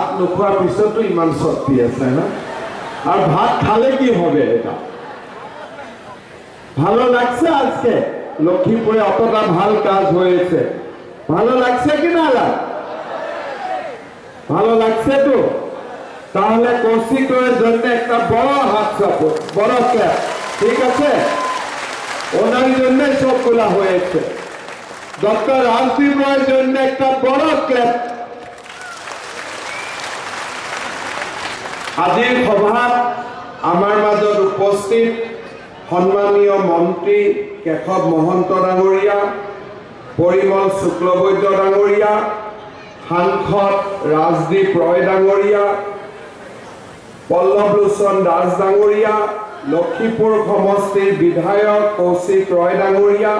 ভাত নোখোৱাৰ পিছতো ইমান শক্তি আছে না, আর ভাত খালে কি হবে? এটা ভালো লাগছে আজকে লক্ষ্মীপুরে অতটা ভাল কাজ হয়েছে, ভালো লাগছে কি না? ভালো লাগছে তো? তাহলে কৌশিক রয়ের জন্য একটা বড় হাত সাপোর্ট, বড় ক্ল্যাপ, ঠিক আছে? ওনার জন্য সবগুলা হয়েছে। ডক্টর রাজদীপ রয়ের জন্য একটা বড় ক্ল্যাপ। আজিৰ সভাত আমাৰ মাজত উপস্থিত সন্মানীয় মন্ত্ৰী কেশৱ মহন্ত ডাঙৰীয়া, পৰিমল শুক্লবৈদ্য ডাঙৰীয়া, সাংসদ ৰাজদীপ ৰয় ডাঙৰীয়া, পল্লৱ লোচন দাস ডাঙৰীয়া, লক্ষীপুৰ সমষ্টিৰ বিধায়ক কৌশিক ৰয় ডাঙৰীয়া,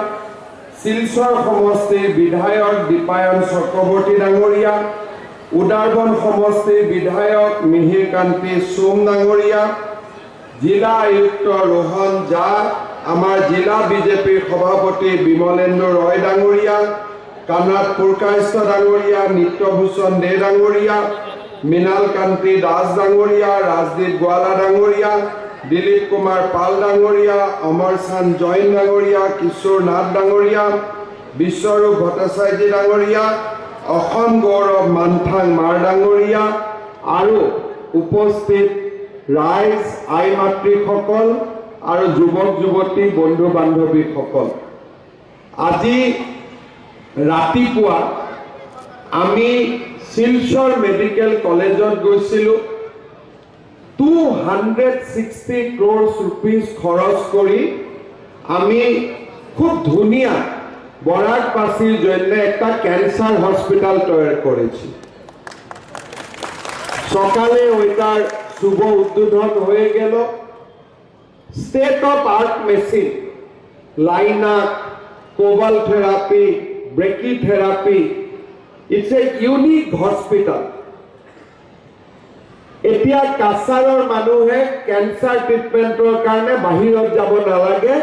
শিলচৰ সমষ্টিৰ বিধায়ক দীপায়ন চক্ৰৱৰ্তী ডাঙৰীয়া, উদাৰবন সমষ্টিৰ বিধায়ক মিহিৰ কান্তি সোম ডাঙৰীয়া, জিলা আয়ুক্ত ৰোহন ঝা, আমাৰ জিলা বিজেপিৰ সভাপতি বিমলেন্দু ৰয় ডাঙৰীয়া, কানাদ পুৰকায়স্থ ডাঙৰীয়া, নিত্যভূষণ দে ডাঙৰীয়া, মৃণাল কান্তি দাস ডাঙৰীয়া, ৰাজদীপ গোৱালা ডাঙৰীয়া, দিলীপ কুমাৰ পাল ডাঙৰীয়া, অমৰ চান্দ জৈন ডাঙৰীয়া, কিশোৰ নাথ ডাঙৰীয়া, বিশ্বৰূপ ভট্টাচাৰ্য ডাঙৰীয়া, অসম গৌৰৱ মানথাং মাৰ ডাঙৰীয়া আৰু উপস্থিত ৰাইজ, আই মাতৃসকল আৰু যুৱক যুৱতী, বন্ধু বান্ধৱীসকল, আজি ৰাতিপুৱা আমি শিলচৰ মেডিকেল কলেজত গৈছিলোঁ। 260 ক্ৰ'ৰ ৰুপিজ খৰচ কৰি আমি খুব ধুনীয়া বরাকবাসীর জন্য একটা ক্যান্সার হসপিটাল তৈরি করেছি। সকালে ওইটার শুভ উদ্বোধন হয়ে গেল। State of art machine, linac, cobalt therapy, brachy therapy, it's a unique hospital. এতিয়া কাছাৰৰ মানুহে কেঞ্চাৰ ট্ৰিটমেণ্টৰ কাৰণে বাহিৰত যাব নালাগে,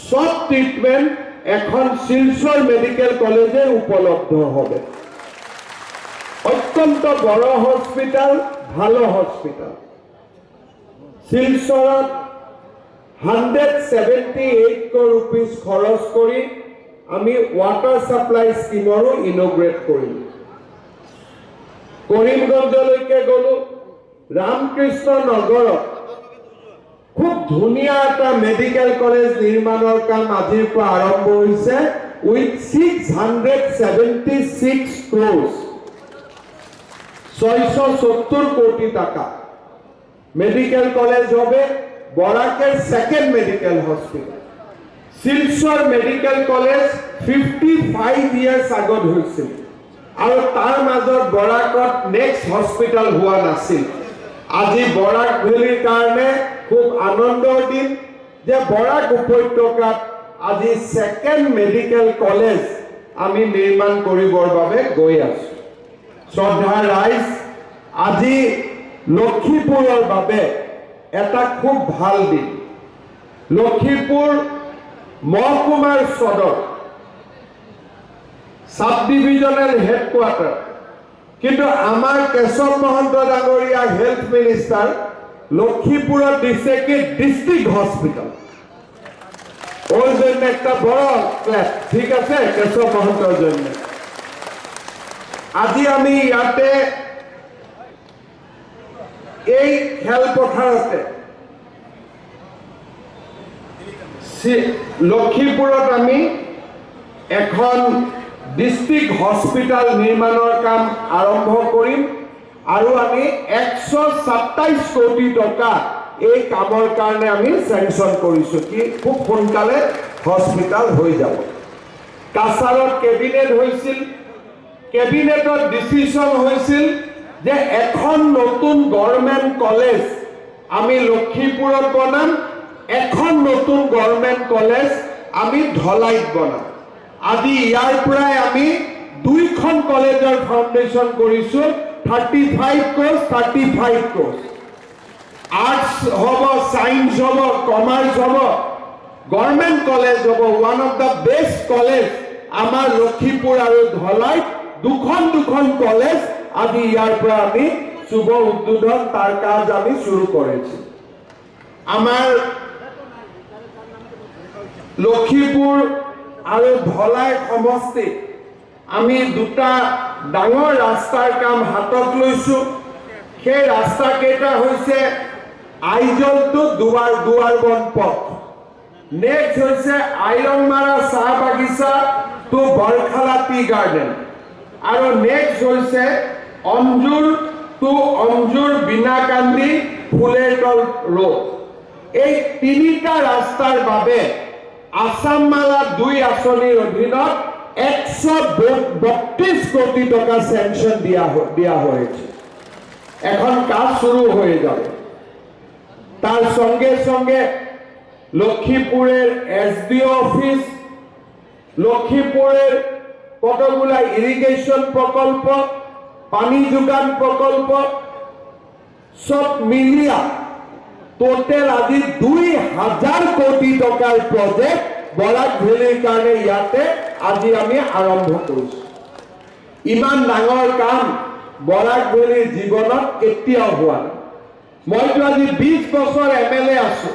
সব ট্ৰিটমেণ্ট এখন শিলচৰ মেডিকেল কলেজে উপলব্ধ হবে। অত্যন্ত বড় হসপিটাল, ভালো হসপিটাল। শিলচৰত 178 ক্ৰ'ৰ ৰুপিজ খৰচ কৰি আমি ৱাটাৰ ছাপ্লাই স্কিমৰো ইনগ্ৰেট কৰিলোঁ। কৰিমগঞ্জলৈকে গ'লো, ৰামকৃষ্ণ নগৰত খুব ধুনীয়া এটা মেডিকেল কলেজ নিৰ্মাণৰ কাম আজিৰ পৰা আৰম্ভ হৈছে উইথ 676 ক্ৰ'ৰ্ছ, 670 কোটি টাকা। মেডিকেল কলেজ হবে বরাকের second medical hospital. Silchar medical college 55 years আগত হৈছিল আৰু তাৰ মাজত বৰাকত নেক্সট হস্পিটেল হোৱা নাছিল। আজি বৰাক ভেলীৰ কাৰণে খুব আনন্দৰ দিন যে বৰাক উপত্যকাত আজি ছেকেণ্ড মেডিকেল কলেজ আমি নিৰ্মাণ কৰিবৰ বাবে গৈ আছো। শ্ৰদ্ধাৰ ৰাইজ, আজি লক্ষীপুৰৰ বাবে এটা খুব ভাল দিন। লক্ষীপুৰ মহকুমাৰ সদৰ, সাব ডিভিজনেল হেডকোৱাৰ্টাৰ, কিন্তু আমাৰ কেশৱ মহন্ত ডাঙৰীয়া হেল্থ মিনিষ্টাৰ লক্ষীপুৰত দিছে কি ডিষ্ট্ৰিক্ট হসপিটাল। ওৰ জন্য একটা বড় ক্ল্যাপ, ঠিক আছে, কেশৱ মহন্তৰ জন্য। আজি আমি ইয়াতে এই খেলপথাৰতে লক্ষীপুৰত আমি এখন ডিষ্ট্ৰিক্ট হস্পিটাল নিৰ্মাণৰ কাম আৰম্ভ কৰিম আৰু আমি 127 কোটি টকা এই কামৰ কাৰণে আমি চেংচন কৰিছোঁ কি খুব সোনকালে হস্পিটাল হৈ যাব। কাছাৰত কেবিনেট হৈছিল, কেবিনেটত ডিচিশ্যন হৈছিল যে এখন নতুন গভৰ্ণমেণ্ট কলেজ আমি লক্ষীপুৰত বনাম, এখন নতুন গভৰ্ণমেণ্ট কলেজ আমি ধলাইত বনাম। আজি ইয়াৰ পৰাই আমি দুইখন কলেজৰ ফাউণ্ডেশ্যন কৰিছোঁ, 35 ক্ৰ'ৰ্ছ, 35 ক্ৰ'ৰ্ছ। আৰ্টছ হ'ব, ছায়েন্স হ'ব, কমাৰ্চ হ'ব, গভৰ্ণমেণ্ট কলেজ হ'ব, one of the best college আমাৰ লক্ষীপুৰ আৰু ধলাইত দুখন দুখন কলেজ আজি ইয়াৰ পৰা আমি শুভ উদ্বোধন তাৰ কাজ আমি শুৰু কৰেছি। আমাৰ লক্ষীপুৰ আৰু ধলাই সমষ্টিত আমি দুটা ডাঙৰ ৰাস্তাৰ কাম হাতত লৈছো। সেই ৰাস্তা কেইটা হৈছে আইজল টু দুৱাৰবন পথ, নেক্সট হৈছে আইলংমাৰা চাহ বাগিচা টু বৰখালা টি গাৰ্ডেন, আৰু নেক্সট হৈছে অঞ্জুৰ টু অঞ্জুৰ বিনাকান্দি ফুলেৰতল ৰোড। এই তিনিটা ৰাস্তাৰ বাবে আসাম মালা 2 আঁচনিৰ অধীনত 132 কোটি টকা স্যাংশন দিয়া হয়েছে। এখন কাজ শুরু হয়ে যাবে। তার সঙ্গে সঙ্গে লক্ষ্মীপুরের এসডিও অফিস, লক্ষ্মীপুরের কতগুলা ইরিগেশন প্রকল্প, পানি যোগান প্রকল্প সব মিলিয়া টোটেল আজি 2000 কোটি টকাৰ প্ৰজেক্ট বৰাক ভেলীৰ কাৰণে ইয়াতে আজি আমি আৰম্ভ কৰিছো। ইমান ডাঙৰ কাম বৰাক ভেলীৰ জীৱনত কেতিয়াও হোৱা নাই। মইতো আজি 20 বছৰ এম এল এ আছো,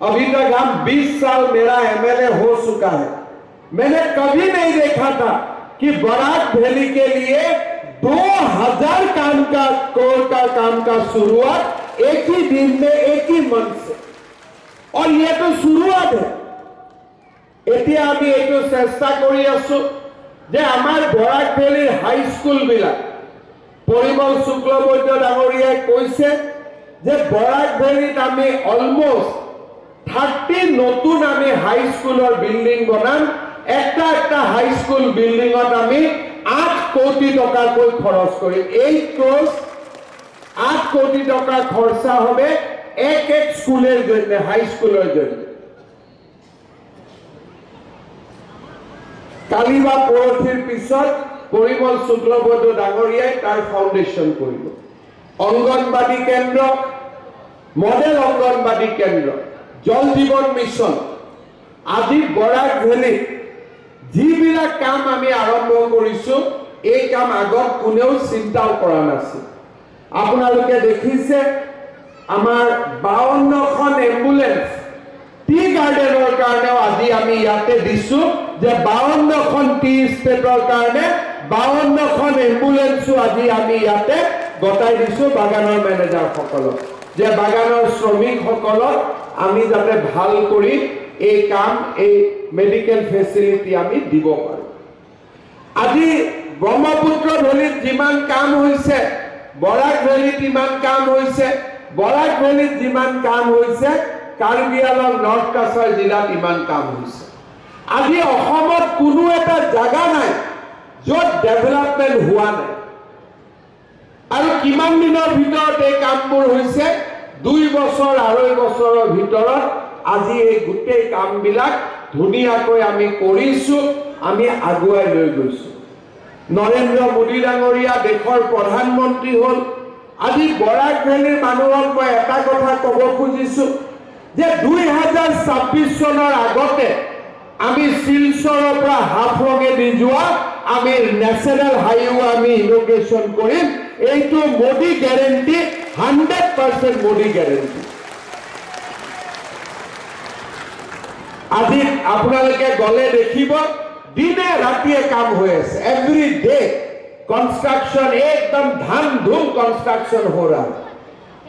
अभी तक हम 20 साल मेरा एमएलए हो चुका है, मैंने कभी नहीं देखा था कि बराक वैली के लिए 2000 काम का करोड़ का काम का शुरुआत एक ही दिन में एक ही मंथ से, और ये तो शुरुआत है। এতিয়া আমি এইটো চেষ্টা কৰি আছো যে আমাৰ বৰাক ভেলীৰ হাইস্কুল বিলাক, পৰিমল শুক্লবৈদ্য ডাঙৰীয়াই কৈছে যে বৰাক ভেলীত আমি অলমোষ্ট 30 নতুন আমি হাইস্কুলৰ বিল্ডিং বনাম। একটা একটা হাইস্কুল বিল্ডিঙত আমি 8 কোটি টকাকৈ খৰচ কৰিম। 8 ক্ৰ'ৰ 8 কোটি টকা খৰচা হবে এক এক স্কুলেৰ জন্য, হাইস্কুলেৰ জন্য। কালি বা পৰহিৰ পিছত পৰিমল শুক্লবৈদ্য ডাঙৰীয়াই তাৰ ফাউণ্ডেশ্যন কৰিব। অংগনবাদী কেন্দ্ৰ, মডেল অংগনবাদী কেন্দ্ৰ, জল জীৱন মিছন, আজি বৰাক ভেলীত যিবিলাক কাম আমি আৰম্ভ কৰিছো এই কাম আগত কোনেও চিন্তাও কৰা নাছিল। আপোনালোকে দেখিছে আমাৰ 52খন এম্বুলেন্স টি গাৰ্ডেনৰ কাৰণেও আজি আমি ইয়াতে দিছো যে 52খন টি ষ্টেটৰ কাৰণে 52খন এম্বুলেন্সো আজি আমি ইয়াতে গতাই দিছো বাগানৰ মেনেজাৰসকলক, যে বাগানৰ শ্ৰমিকসকলক আমি যাতে ভাল কৰি এই কাম, এই মেডিকেল ফেচিলিটি আমি দিব পাৰোঁ। আজি ব্ৰহ্মপুত্ৰ ভেলীত যিমান কাম হৈছে, বৰাক ভেলীত ইমান কাম হৈছে, বৰাক ভেলীত যিমান কাম হৈছে, কাৰ্বি আংলং নৰ্থ কাছাৰ জিলাত ইমান কাম হৈছে। আজি অসমত কোনো এটা জাগা নাই য'ত ডেভেলপমেণ্ট হোৱা নাই। আৰু কিমান দিনৰ ভিতৰত এই কামবোৰ হৈছে? 2 বছৰ 2.5 বছৰৰ ভিতৰত আজি এই গোটেই কামবিলাক ধুনীয়াকৈ আমি কৰিছো, আমি আগুৱাই লৈ গৈছো। নৰেন্দ্ৰ মোদী ডাঙৰীয়া দেশৰ প্ৰধানমন্ত্ৰী হ'ল। আজি বৰাক ভেলীৰ মানুহক মই এটা কথা ক'ব খুজিছো যে 2026 চনৰ আগতে আমি শিলচৰৰ পৰা হাফলঙেদি যোৱা আমি নেশ্যনেল হাইৱে আমি ইনগ্ৰেশ্যন কৰিম। এইটো মোদী গেৰেণ্টি, 100% মোদী গেৰেণ্টি। আজি আপোনালোকে গ'লে দেখিব দিনে ৰাতিয়ে কাম হৈ আছে, এভৰি ডে কনষ্ট্ৰাকশ্যন, একদম ধাম ধুম কনষ্ট্ৰাকশ্যন हो रहा है।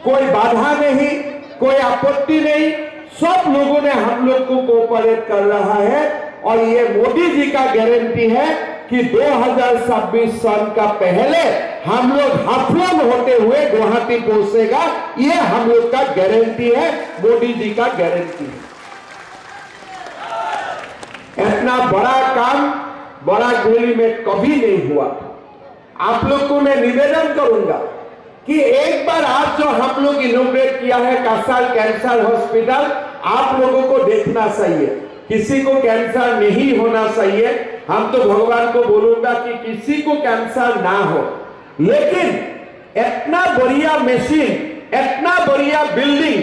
कोई बाधा नहीं, कोई आपत्ति नहीं, सब लोगों ने हम लोग को कोऑपरेट कर रहा है। और ये मोदी जी का गारंटी है कि 2026 सन का पहले हम लोग हाफलोंग होते हुए गुवाहाटी पहुंचेगा, ये हम लोग का गारंटी है, मोदी जी का गारंटी है। इतना बड़ा काम बराक वैली में कभी नहीं हुआ। आप लोग को मैं निवेदन करूंगा कि एक बार आज जो हम लोग इनोग्रेट किया है कासार कैंसर हॉस्पिटल, आप लोगों को देखना चाहिए। किसी को कैंसर नहीं होना चाहिए, हम तो भगवान को बोलूंगा कि किसी को कैंसर ना हो, लेकिन इतना बढ़िया मशीन, इतना बढ़िया बिल्डिंग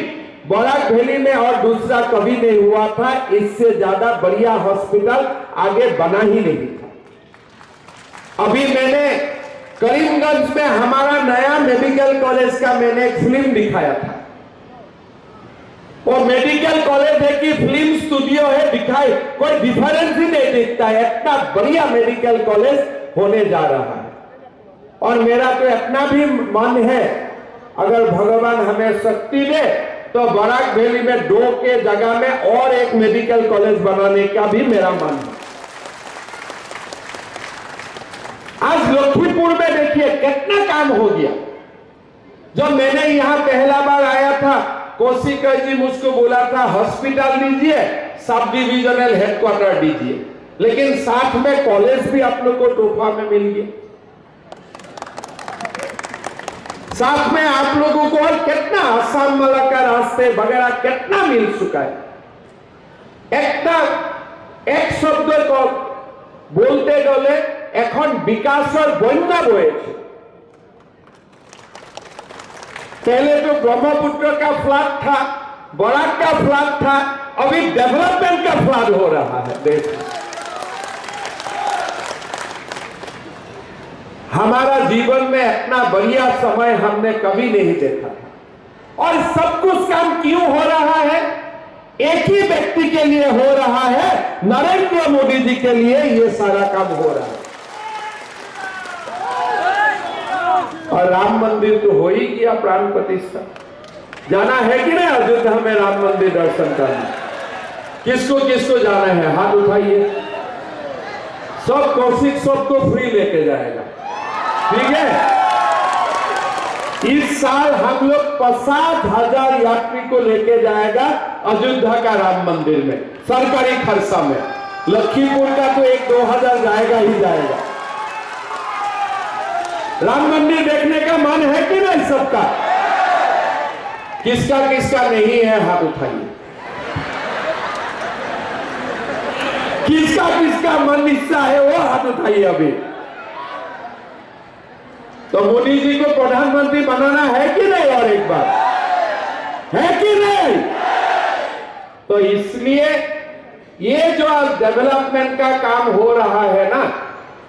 बराक वैली में और दूसरा कभी नहीं हुआ था। इससे ज्यादा बढ़िया हॉस्पिटल आगे बना ही नहीं था। अभी मैंने करीमगंज में हमारा नया मेडिकल कॉलेज का मैंने एक फिल्म दिखाया था। वो मेडिकल कॉलेज है कि फिल्म स्टूडियो है, दिखाई कोई डिफरेंस ही नहीं दिखता है, इतना बढ़िया मेडिकल कॉलेज होने जा रहा है। और मेरा तो इतना भी मन है, अगर भगवान हमें शक्ति दे तो बराक वैली में 2 के जगह में और एक मेडिकल कॉलेज बनाने का भी मेरा मन है। आज लखीमपुर में देखिए कितना काम हो गया। जब मैंने यहां पहला बार आया था, कौशिक जी मुझको बोला था हॉस्पिटल दीजिए, सब डिविजनल हेडक्वार्टर दीजिए, लेकिन साथ में कॉलेज भी आप लोग को तोहफा में मिल गया। साथ में आप लोगों को और कितना आसाम मलाका रास्ते वगैरह कितना मिल चुका है। एक शब्द को बोलते गले এখন विकासर बन्या बয়েছে। पहले तो ब्रह्मपुत्र का फ्लड था, बराक का फ्लड था, अभी डेवलपमेंट का फ्लड हो रहा है देश में। हमारा जीवन में इतना बढ़िया समय हमने कभी नहीं देखा था। और सब कुछ काम क्यों हो रहा है? एक ही व्यक्ति के लिए हो रहा है, नरेंद्र मोदी जी के लिए ये सारा काम हो रहा है। और राम मंदिर तो हो ही गया प्राण प्रतिष्ठा। जाना है कि नहीं अयोध्या में राम मंदिर दर्शन करना? किसको किसको जाना है? हाथ उठाइए। सब कौशिक सबको फ्री लेके जाएगा, ठीक है? इस साल हम लोग 50,000 यात्री को लेके जाएगा अयोध्या का राम मंदिर में, सरकारी खर्चा में। लखीमपुर का तो 1-2 हजार जाएगा ही जाएगा। राम मंदिर देखने का मन है कि नहीं सबका? किसका किसका नहीं है हाथ उठाइए। किसका किसका मन इच्छा है वो हाथ उठाइए अभी। तो मोदी जी को प्रधानमंत्री बनाना है कि नहीं? और एक बार है कि नहीं? तो इसलिए ये जो आज डेवलपमेंट का काम हो रहा है ना,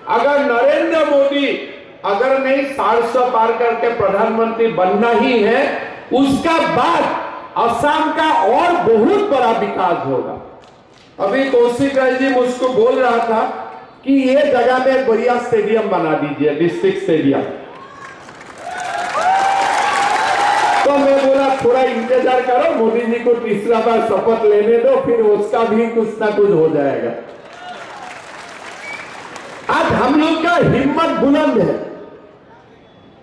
अगर नरेंद्र मोदी अगर नहीं 700 पार करके प्रधानमंत्री बनना ही है, उसका बाद असम का और बहुत बड़ा विकास होगा। अभी कौशिक राय जी मुझको बोल रहा था कि ये जगह में बढ़िया स्टेडियम बना दीजिए, डिस्ट्रिक्ट स्टेडियम। तो मैं बोला थोड़ा इंतजार करो, मोदी जी को तीसरा बार शपथ लेने दो, फिर उसका भी कुछ ना कुछ हो जाएगा। आज हम लोग का हिम्मत बुलंद है।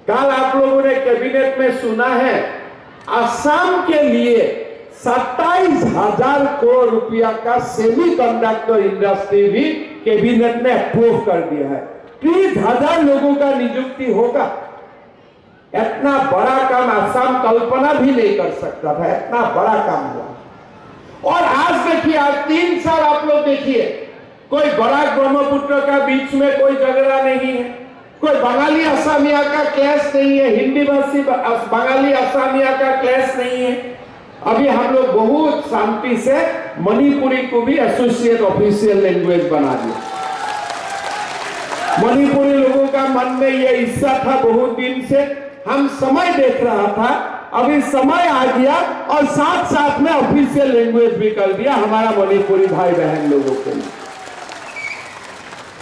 कल आप लोगों ने कैबिनेट में सुना है, असम के लिए 27,000 करोड़ रुपया का सेमीकंडक्टर इंडस्ट्री भी कैबिनेट ने अप्रूव कर दिया है। 30,000 लोगों का नियुक्ति होगा। इतना बड़ा काम असम कल्पना भी नहीं कर सकता था, इतना बड़ा काम हुआ। और आज देखिए, आज 3 साल आप लोग देखिए, कोई बराक ब्रह्मपुत्र का बीच में कोई झगड़ा नहीं है, कोई बंगाली असमिया का क्लैश नहीं है, हिंदी भाषी बंगाली असमिया का क्लैश नहीं है। अभी हम लोग बहुत शांति से मणिपुरी को भी एसोसिएट ऑफिशियल लैंग्वेज बना दिया। मणिपुरी लोगों का मन में ये इच्छा था बहुत दिन से, हम समय देख रहा था, अभी समय आ गया और साथ साथ में ऑफिशियल लैंग्वेज भी कर दिया हमारा मणिपुरी भाई बहन लोगों के लिए।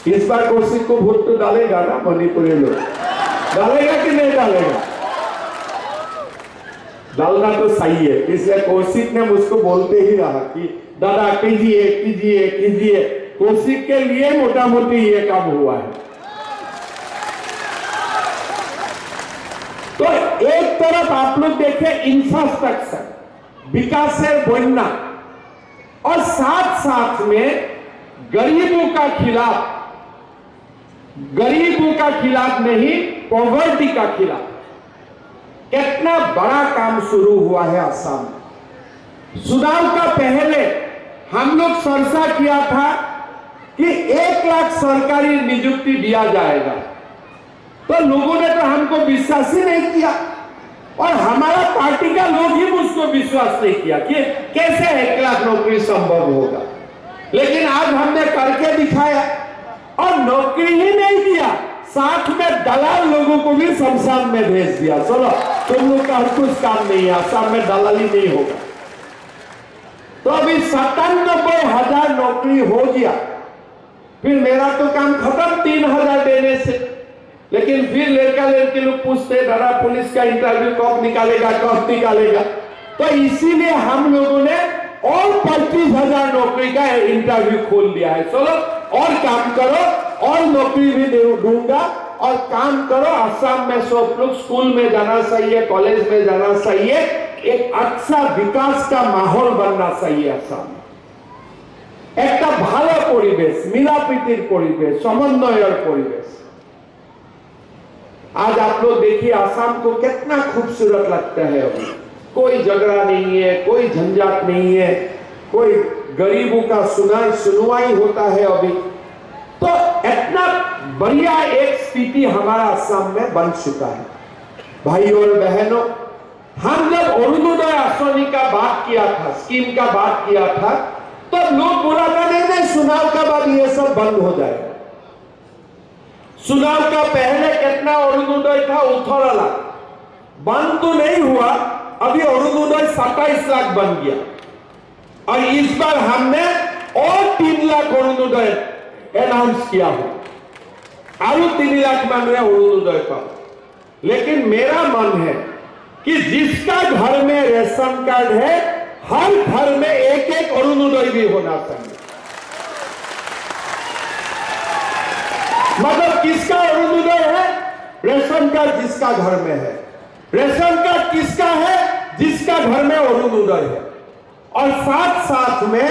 इस बार कौशिक को वोट तो डालेगा ना मणिपुरी लोग? डालेगा कि नहीं डालेगा? डालना तो सही है। इसलिए कौशिक ने मुझको बोलते ही रहा कि दादा कीजिए कीजिए कीजिए। कौशिक के लिए मोटा मोटी ये काम हुआ है। तो एक तरफ आप लोग देखें इंफ्रास्ट्रक्चर विकासेर बन्या, और साथ साथ में गरीबों का खिलाफ, गरीबों का खिलाफ नहीं, पॉवर्टी का खिलाफ कितना बड़ा काम शुरू हुआ है असम में। चुनाव का पहले हम लोग चर्चा किया था कि 1 लाख सरकारी नियुक्ति दिया जाएगा, तो लोगों ने तो हमको विश्वास ही नहीं किया और हमारा पार्टी का लोग ही मुझको विश्वास नहीं किया कि कैसे 1 लाख नौकरी संभव होगा। लेकिन आज हमने करके दिखाया और नौकरी ही नहीं दिया, साथ में दलाल लोगों को भी शमशान में भेज दिया। चलो तुम लोग का कुछ काम नहीं है, असम में दलाली नहीं होगा। तो अभी 97,000 नौकरी हो गया, फिर मेरा तो काम खत्म 3,000 देने से। लेकिन फिर लड़का लड़की लोग पूछते, दादा पुलिस का इंटरव्यू कब निकालेगा, कब निकालेगा। तो इसीलिए हम लोगों ने और 25,000 नौकरी का इंटरव्यू खोल दिया है। चलो और काम करो, और नौकरी भी दूंगा, और काम करो। असम में सब लोग स्कूल में जाना चाहिए, कॉलेज में जाना चाहिए, एक अच्छा विकास का माहौल बनना चाहिए असम में। একটা ভালো পরিবেশ, মিলাপ্রীতির পরিবেশ, সমন্বয়ের পরিবেশ। आज आप लोग देखिए असम को कितना खूबसूरत लगता है। अभी कोई झगड़ा नहीं है, कोई झंझट नहीं है, कोई गरीबों का सुनवाई होता है अभी। तो इतना बढ़िया एक स्थिति हमारा असम में बन चुका है। भाइयों और बहनों, हम जब अरुणोदय आसनी का बात किया था, स्कीम का बात किया था, तो लोग बोला था नहीं नहीं, चुनाव का बाद ये सब बंद हो जाएगा। चुनाव का पहले कितना अरुणोदय था? 18 लाख। बंद तो नहीं हुआ, अभी अरुणोदय 27 लाख बन गया। और इस बार हमने और 3 लाख अरुणोदय अनाउंस किया हो, और 3 लाख मांग अरुणोदय का। लेकिन मेरा मन है कि जिसका घर में रेशन कार्ड है, हर घर में एक एक अरुणोदय भी होना चाहिए। मतलब किसका अरुणोदय है? रेशन कार्ड जिसका घर में है। रेशन कार्ड किसका है? जिसका घर में अरुणोदय है। और साथ साथ में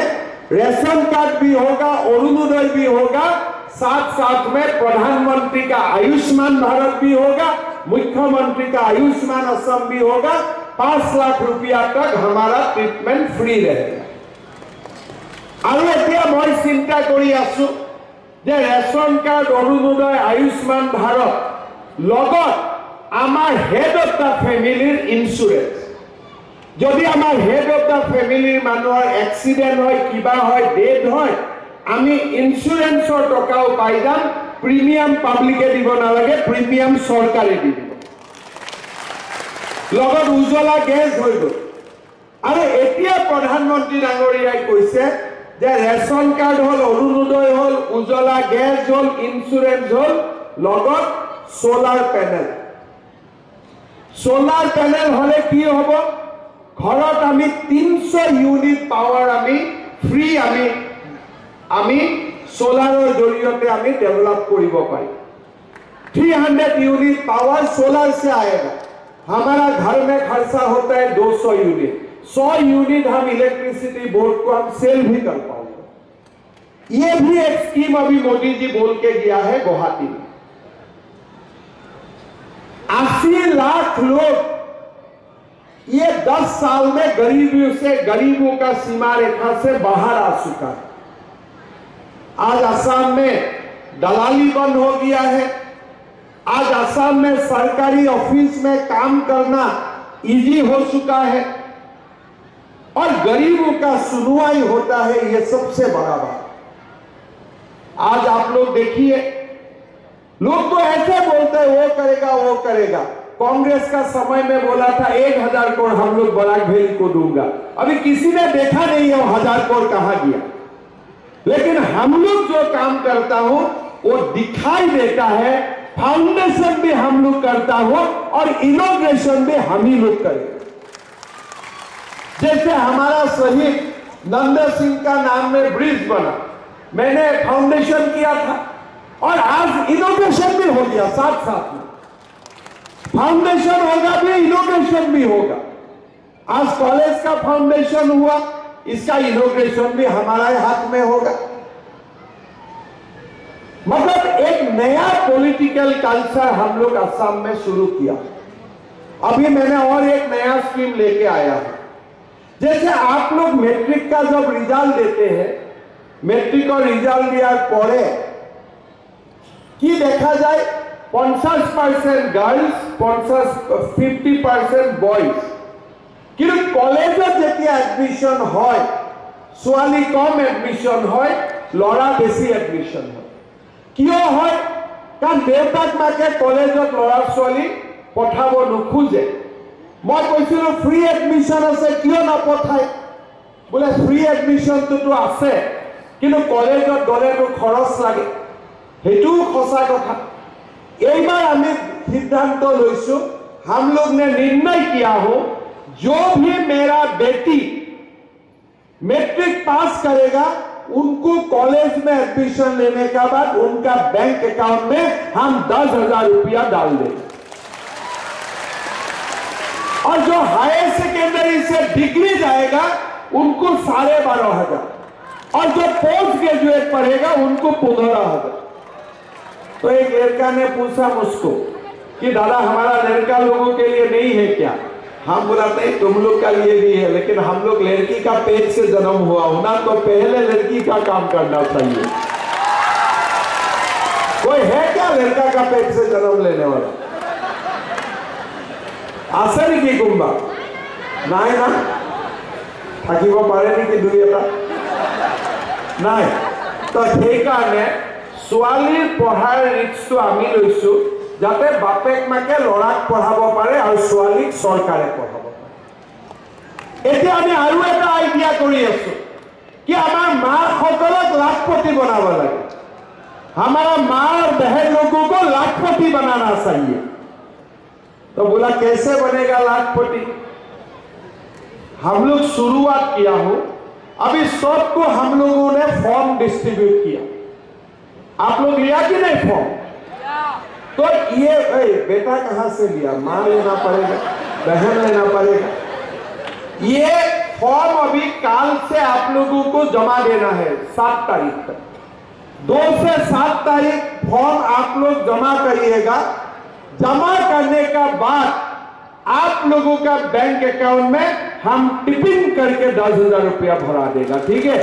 रेशन कार्ड भी होगा, अरुणोदय भी होगा, साथ साथ में प्रधानमंत्री का आयुष्मान भारत भी होगा, मुख्यमंत्री का आयुष्मान असम भी होगा। 5 लाख रुपया तक हमारा ट्रीटमेंट फ्री रहेगा। আৰু এতিয়া মই চিন্তা কৰি আছো যে ৰেচন কাৰ্ড, অৰুণোদয়, আয়ুষ্মান ভাৰত লগত আমাৰ হেড অফ the ফেমিলিৰ ইঞ্চুৰেঞ্চ। যদি আমাৰ হেড অফ the ফেমিলিৰ মানুহৰ এক্সিডেণ্ট হয়, কিবা হয়, ডেথ হয়, আমি ইঞ্চুৰেঞ্চৰ টকাও পাই যাম। প্ৰিমিয়াম পাব্লিকে দিব নালাগে, প্ৰিমিয়াম চৰকাৰে দি দিব। লগত উজ্বলা গেছ হৈ গ'ল। আৰু এতিয়া প্ৰধানমন্ত্ৰী ডাঙৰীয়াই কৈছে যে ৰেচন কাৰ্ড হ'ল, অৰুণোদয় হ'ল, উজ্বলা গেছ হ'ল, ইঞ্চুৰেঞ্চ হ'ল, লগত সোলাৰ পেনেল। সোলাৰ পেনেল হ'লে কি হ'ব? ঘৰত আমি 300 ইউনিট পাৱাৰ আমি ফ্ৰী আমি সোলাৰৰ জৰিয়তে আমি ডেভেলপ কৰিব পাৰিম। 300 यूनिट पावर सोलर से आएगा। हमारा घर में खर्चा होता है 200 यूनिट, 100 यूनिट हम इलेक्ट्रिसिटी बोर्ड को हम सेल भी कर पाएंगे। ये भी एक स्कीम अभी मोदी जी बोल के गया है गुवाहाटी में। 80 लाख लोग ये 10 साल में गरीबी से, गरीबों का सीमा रेखा से बाहर आ चुका है। आज असम में दलाली बंद हो गया है। आज असम में सरकारी ऑफिस में काम करना इजी हो चुका है और गरीबों का सुनवाई होता है, ये सबसे बड़ा बात। आज आप लोग देखिए, लोग तो ऐसे बोलते हैं वो करेगा वो करेगा। कांग्रेस का समय में बोला था 1000 करोड़ हम लोग बराक वैली को दूंगा, अभी किसी ने देखा नहीं है वो 1000 करोड़ कहां गया। लेकिन हम लोग जो काम करता हूं वो दिखाई देता है, फाउंडेशन भी हम लोग करता हो और इनोग्रेशन भी हम ही लोग करें। जैसे हमारा शहीद नंद सिंह का नाम में ब्रिज बना, मैंने फाउंडेशन किया था और आज इनोग्रेशन भी हो गया। साथ साथ में फाउंडेशन होगा भी, इनोग्रेशन भी होगा। आज कॉलेज का फाउंडेशन हुआ, इसका इनोग्रेशन भी हमारे हाथ में होगा। मतलब एक नया पॉलिटिकल कल्चर हम लोग असम में शुरू किया। अभी मैंने और एक नया स्कीम लेके आया हूं। जैसे आप लोग मैट्रिक का जब रिजल्ट देते हैं, मैट्रिक और रिजल्ट दिया पड़े कि देखा जाए 50% गर्ल्स, 50% बॉयज। কিন্তু কলেজত যেতিয়া এডমিশন হয়, ছোৱালী কম এডমিশন হয়, ল'ৰা বেছি এডমিশন হয়। কিয় হয়? কাৰণ দেউতাক মাকে কলেজত ল'ৰা ছোৱালী পঠাব নোখোজে। মই কৈছিলোঁ ফ্ৰী এডমিশ্যন আছে, কিয় নপঠায়? বোলে ফ্ৰী এডমিশ্যনটোতো আছে, কিন্তু কলেজত গ'লেতো খৰচ লাগে। সেইটোও সঁচা কথা। এইবাৰ আমি সিদ্ধান্ত লৈছোঁ, हम लोग ने निर्णय किया हो, जो भी मेरा बेटी मैट्रिक पास करेगा उनको कॉलेज में एडमिशन लेने का बाद उनका बैंक अकाउंट में हम 10,000 रुपया डाल देंगे। और जो हायर सेकेंडरी से डिग्री जाएगा उनको 12,500, और जो पोस्ट ग्रेजुएट पढ़ेगा उनको 15,000। तो एक लड़का ने पूछा मुझको कि दादा हमारा लड़का लोगों के लिए नहीं है क्या? हम बोला नहीं, तुम लोग का लिए भी है, लेकिन हम लोग लड़की का पेट से जन्म हुआ हो ना, तो पहले लड़की का काम करना चाहिए। कोई है क्या लड़का का पेट से जन्म लेने वाला? আছে নেকি কোনোবা? নাই না? থাকিব পাৰে নেকি দুই এটা? নাই। তো সেইকাৰণে ছোৱালীৰ পঢ়াৰ ৰিস্কটো আমি লৈছো, যাতে বাপেক মাকে ল'ৰাক পঢ়াব পাৰে আৰু ছোৱালীক চৰকাৰে পঢ়াব পাৰে। এতিয়া আমি আৰু এটা আইডিয়া কৰি আছো কি আমাৰ মাসকলক লাখপতি বনাব লাগে। हमारा माँ और बहन लोगों को लाखपति बनाना चाहिए। तो बोला कैसे बनेगा लाखपति? हम लोग शुरुआत किया हो, अभी सबको हम लोगों ने फॉर्म डिस्ट्रीब्यूट किया। आप लोग लिया कि नहीं फॉर्म? तो ये बेटा कहां से लिया? मां लेना पड़ेगा, बहन लेना पड़ेगा। ये फॉर्म अभी काल से आप लोगों को जमा देना है, 7 तारीख तक। 2 से 7 तारीख फॉर्म आप लोग जमा करिएगा। जमा करने का बाद आप लोगों का बैंक अकाउंट में हम टिपिंग करके 10,000 रुपया भरा देगा, ठीक है?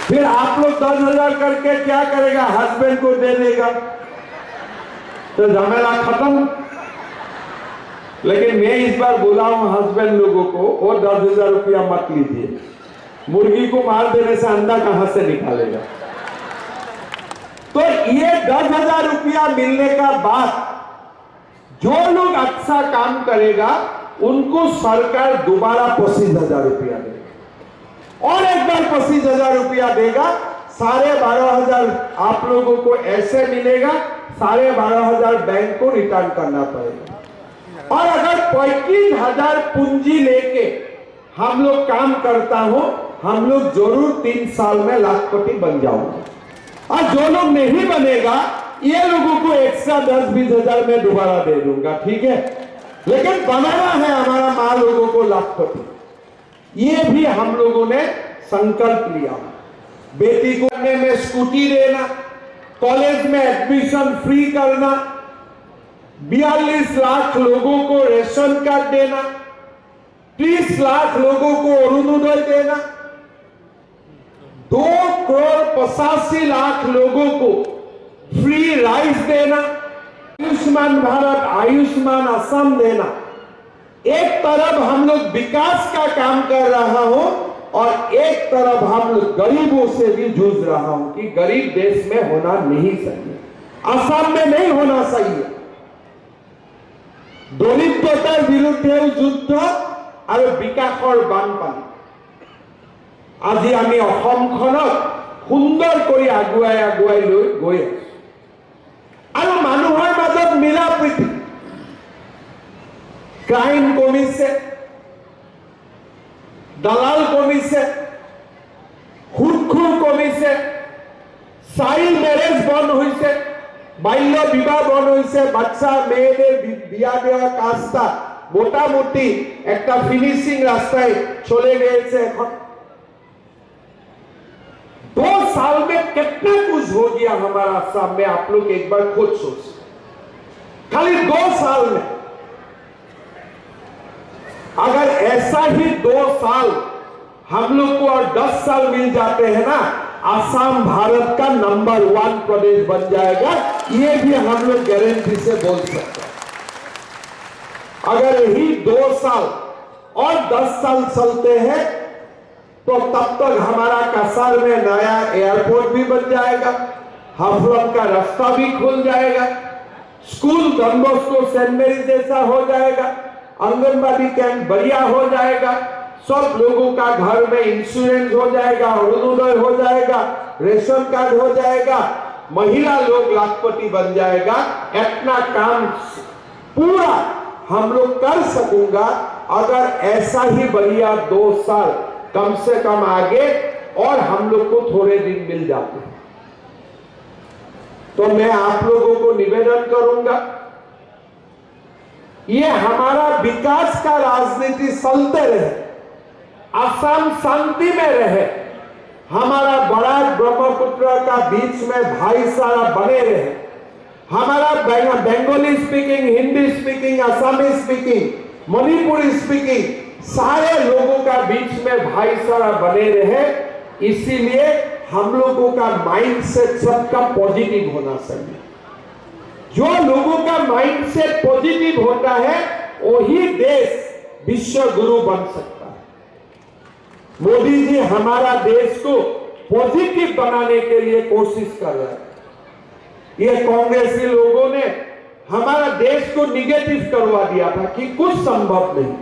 फिर आप लोग 10,000 करके क्या करेगा? हस्बैंड को दे देगा, तो झमेला खत्म। लेकिन मैं इस बार बोला हूं हस्बैंड लोगों को, वो 10,000 रुपया मत लीजिए, मुर्गी को मार देने से अंडा कहां से निकालेगा? तो ये 10,000 रुपया मिलने का बाद जो लोग अच्छा काम करेगा उनको सरकार दोबारा 25,000 रुपया देगा, और एक बार 25,000 रुपया देगा। 12,500 आप लोगों को ऐसे मिलेगा, 12,500 बैंक को रिटर्न करना पड़ेगा। और अगर 35,000 पूंजी लेके हम लोग काम करता हूं, हम लोग जरूर 3 साल में लाखपति बन जाऊंगा। और जो लोग नहीं बनेगा ये लोगों को एक्स्ट्रा 10-20 हजार में दोबारा दे दूंगा, ठीक है? लेकिन बनाना है हमारा माँ लोगों को लाखपति, ये भी हम लोगों ने संकल्प लिया। बेटी को में स्कूटी देना, कॉलेज में एडमिशन फ्री करना, 42 लाख लोगों को रेशन कार्ड देना, 30 लाख लोगों को अरुणोदय देना, 2,85,00,000 लोगों को फ्री राइस देना, आयुष्मान भारत आयुष्मान असम देना। एक तरफ हम लोग विकास का काम कर रहा हूं और एक तरफ हम लोग गरीबों से भी जूझ रहा हूं कि गरीब देश में होना नहीं चाहिए, असम में नहीं होना चाहिए। দৰিদ্ৰতাৰ বিৰুদ্ধেও যুদ্ধ আৰু বিকাশৰ বানপানী। আজি আমি অসমখনক সুন্দৰ কৰি আগুৱাই আগুৱাই লৈ গৈ আছো আৰু মানুহৰ মাজত মিলা প্ৰীতি, ক্ৰাইম কমিছে, দালাল কমিছে, সুদখোৰ কমিছে, চাইল্ড মেৰেজ বন্ধ হৈছে, বাল্য বিবাহ বন্ধ হৈছে, বাচ্চা মেয়েদের বিয়া দেওয়ার কাজটা মোটামুটি একটা ফিনিশিং রাস্তায় চলে গিয়েছে। এখন 2 साल में कितना कुछ हो गया हमारा असम में, आप लोग एक बार खुद सोच। खाली 2 साल में अगर ऐसा ही 2 साल हम लोग को और 10 साल मिल जाते हैं ना, असम भारत का नंबर 1 प्रदेश बन जाएगा, ये भी हम लोग गारंटी से बोल सकते हैं। अगर यही 2 साल और 10 साल चलते हैं तो तब तक हमारा कसार में नया एयरपोर्ट भी बन जाएगा, हाफलंग का रास्ता भी खुल जाएगा, स्कूल डॉन बॉस्को सेंट मेरी जैसा हो जाएगा, आंगनबाड़ी कैंप बढ़िया हो जाएगा, सब लोगों का घर में इंश्योरेंस हो जाएगा, अरुणोदय हो जाएगा, रेशन कार्ड हो जाएगा, महिला लोग लाखपति बन जाएगा। इतना काम पूरा हम लोग कर सकूंगा अगर ऐसा ही बढ़िया 2 साल कम से कम आगे और हम लोग को थोड़े दिन मिल जाते हैं। तो मैं आप लोगों को निवेदन करूंगा, ये हमारा विकास का राजनीति चलते रहे, असम शांति में रहे, हमारा बराक ब्रह्मपुत्र का बीच में भाईचारा बने रहे, हमारा Bengali speaking, Hindi speaking, Assamese speaking, Manipuri speaking सारे लोगों का बीच में भाईचारा बने रहे। इसीलिए हम लोगों का माइंडसेट सबका पॉजिटिव होना चाहिए। जो लोगों का माइंडसेट पॉजिटिव होता है वही देश विश्व गुरु बन सकता है। मोदी जी हमारा देश को पॉजिटिव बनाने के लिए कोशिश कर रहे हैं। ये कांग्रेसी लोगों ने हमारा देश को निगेटिव करवा दिया था कि कुछ संभव नहीं,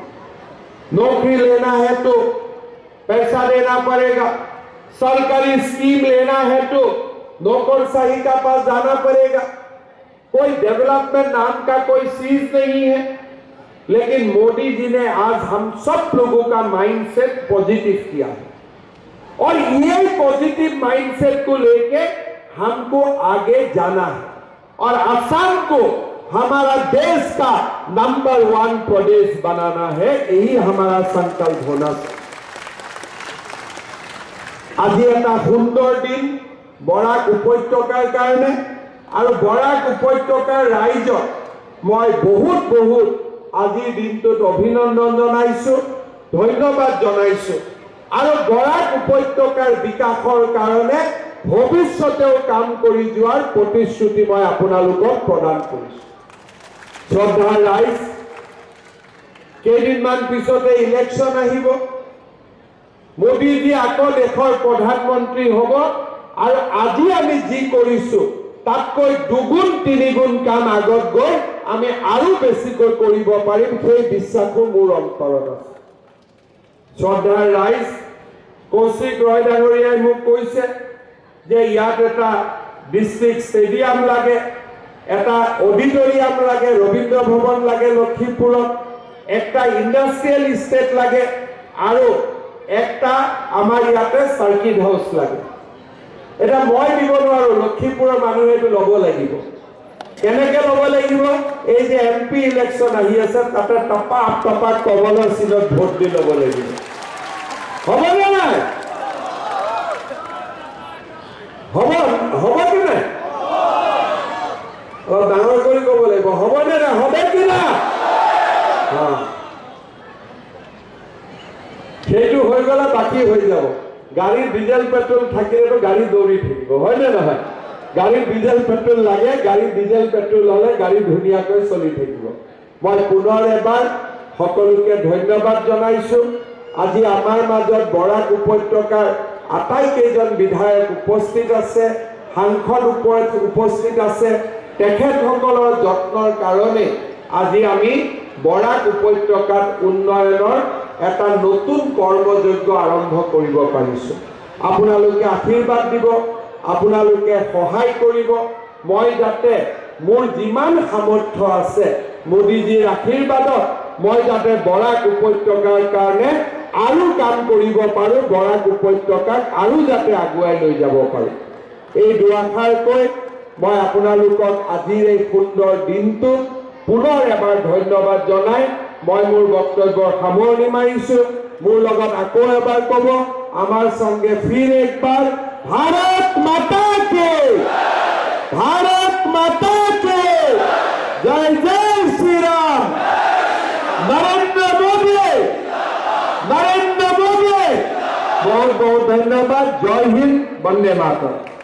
नौकरी लेना है तो पैसा देना पड़ेगा, सरकारी स्कीम लेना है तो नौकरशाही का पास जाना पड़ेगा, कोई डेवलपमेंट नाम का कोई चीज नहीं है। लेकिन मोदी जी ने आज हम सब लोगों का माइंडसेट पॉजिटिव किया है और ये पॉजिटिव माइंडसेट को लेके हमको आगे जाना है और असम को हमारा देश का नंबर 1 प्रदेश बनाना है, यही हमारा संकल्प होना चाहिए। আজি এটা সুন্দৰ দিন বৰাক উপত্যকাৰ কাৰণে আৰু বৰাক উপত্যকাৰ ৰাইজক মই বহুত বহুত আজিৰ দিনটোত অভিনন্দন জনাইছো, ধন্যবাদ জনাইছো আৰু বৰাক উপত্যকাৰ বিকাশৰ কাৰণে ভৱিষ্যতেও কাম কৰি যোৱাৰ প্ৰতিশ্ৰুতি মই আপোনালোকক প্ৰদান কৰিছো। শ্ৰদ্ধাৰ ৰাইজ, কেইদিনমান পিছতে ইলেকশ্যন আহিব, মোদীজী আকৌ দেশৰ প্ৰধানমন্ত্ৰী হ'ব আৰু আজি আমি যি কৰিছো তাতকৈ দুগুণ তিনিগুণ কাম আগত গৈ আমি আৰু বেছিকৈ কৰিব পাৰিম, সেই বিশ্বাসো মোৰ অন্তৰত আছে। শ্ৰদ্ধাৰ ৰাইজ, কৌশিক ৰয় ডাঙৰীয়াই মোক কৈছে যে ইয়াত এটা ডিষ্ট্ৰিক্ট ষ্টেডিয়াম লাগে, এটা অডিটৰিয়াম লাগে, ৰবীন্দ্ৰ ভৱন লাগে লখিমপুৰত, একটা ইণ্ডাষ্ট্ৰিয়েল ইষ্টেট লাগে আৰু একটা আমাৰ ইয়াতে চাৰ্কিট হাউচ লাগে। এটা মই দিব নোৱাৰো, লখিমপুৰৰ মানুহে এইটো ল'ব লাগিব। কেনেকে ল'ব লাগিব? এই যে এম পি ইলেকশ্যন আহি আছে তাতে টপাক টপাক কমলৰ চিনত ভোট দি ল'ব লাগিব। হ'বনে নাই? হ'ব হ'ব কি নাই? অলপ ডাঙৰ কৰি ক'ব লাগিব, হ'বনে নাই? হ'ব কি না? সেইটো হৈ গ'লে বাকী হৈ যাব। গাড়ীৰ ডিজেল পেট্ৰল থাকিলেতো গাড়ী দৌৰি থাকিব, হয়নে নহয়? গাড়ীৰ ডিজেল পেট্ৰল লাগে, গাড়ীৰ ডিজেল পেট্ৰল হ'লে গাড়ী ধুনীয়াকৈ চলি থাকিব। মই পুনৰ এবাৰ সকলোকে ধন্যবাদ জনাইছো। আজি আমাৰ মাজত বৰাক উপত্যকাৰ আটাইকেইজন বিধায়ক উপস্থিত আছে, সাংসদ উপস্থিত আছে। তেখেতসকলৰ যত্নৰ কাৰণে আজি আমি বৰাক উপত্যকাত উন্নয়নৰ এটা নতুন কৰ্মযজ্ঞ আৰম্ভ কৰিব পাৰিছো। আপোনালোকে আশীৰ্বাদ দিব, আপোনালোকে সহায় কৰিব। মই যাতে মোৰ যিমান সামৰ্থ্য আছে মোদীজীৰ আশীৰ্বাদত মই যাতে বৰাক উপত্যকাৰ কাৰণে আৰু কাম কৰিব পাৰো, বৰাক উপত্যকাক আৰু যাতে আগুৱাই লৈ যাব পাৰো, এই দুআষাৰ কৈ মই আপোনালোকক আজিৰ এই সুন্দৰ দিনটোত পুনৰ এবাৰ ধন্যবাদ জনাই মই মোৰ বক্তব্যৰ সামৰণি মাৰিছো। মোৰ লগত আকৌ এবাৰ ক'ব আমাৰ সঙ্গে ফিৰ একবাৰ, ভাৰত মাতা কে, ভাৰত মাতা কে, জয় জয় শ্ৰীৰাম, নৰেন্দ্ৰ মোদী, নৰেন্দ্ৰ মোদী। বহুত বহুত ধন্যবাদ। জয় হিন্দ, বন্দে মাতৰম।